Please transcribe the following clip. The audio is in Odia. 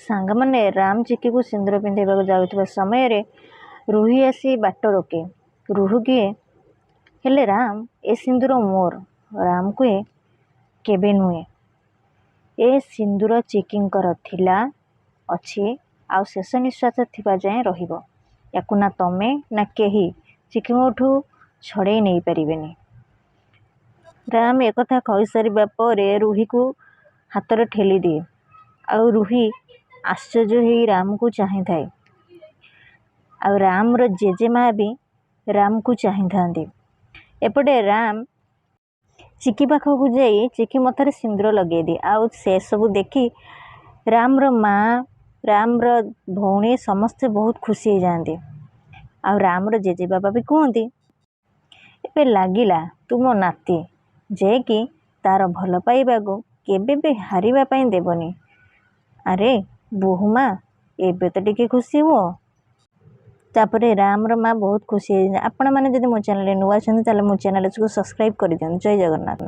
ସାଙ୍ଗମାନେ ରାମ ଚିକିକୁ ସିନ୍ଦୁର ପିନ୍ଧାଇବାକୁ ଯାଉଥିବା ସମୟରେ ରୁହି ଆସି ବାଟ ରୋକେ। ରୁହି କୁହେ, ହେଲେ ରାମ, ଏ ସିନ୍ଦୁର ମୋର। ରାମ କୁହେ, କେବେ ନୁହେଁ, ଏ ସିନ୍ଦୁର ଚିକିଙ୍କର ଥିଲା, ଅଛି ଆଉ ଶେଷ ନିଶ୍ୱାସ ଥିବା ଯାଏଁ ରହିବ। ୟାକୁ ନା ତମେ ନା କେହି ଚିକିଙ୍କଠୁ ଛଡ଼େଇ ନେଇପାରିବେନି। ରାମ ଏକଥା କହିସାରିବା ପରେ ରୁହିକୁ ହାତରେ ଠେଲିଦିଏ ଆଉ ରୁହି ଆଶ୍ଚର୍ଯ୍ୟ ହେଇ ରାମକୁ ଚାହିଁଥାଏ। ଆଉ ରାମର ଜେଜେମା ବି ରାମକୁ ଚାହିଁଥାନ୍ତି। ଏପଟେ ରାମ ଚିକି ପାଖକୁ ଯାଇ ଚିକି ମଥାରେ ସିନ୍ଦୁର ଲଗେଇଦିଏ ଆଉ ସେସବୁ ଦେଖି ରାମର ମା, ରାମର ଭଉଣୀ ସମସ୍ତେ ବହୁତ ଖୁସି ହେଇଯାଆନ୍ତି। ଆଉ ରାମର ଜେଜେବାପା ବି କୁହନ୍ତି, ଏବେ ଲାଗିଲା ତୁ ମୋ ନାତି, ଯେ କି ତା'ର ଭଲ ପାଇବାକୁ କେବେ ବି ହାରିବା ପାଇଁ ଦେବନି। ଆରେ ବୋହୂମା, ଏବେ ତ ଟିକେ ଖୁସି ହୁଅ। ତାପରେ ରାମର ମା ବହୁତ ଖୁସି ହେଇଯାନ୍ତି। ଆପଣମାନେ ଯଦି ମୋ ଚ୍ୟାନେଲରେ ନୂଆ ଅଛନ୍ତି, ତାହେଲେ ମୋ ଚ୍ୟାନେଲକୁ ସବସ୍କ୍ରାଇବ୍ କରିଦିଅନ୍ତୁ। ଜୟ ଜଗନ୍ନାଥ।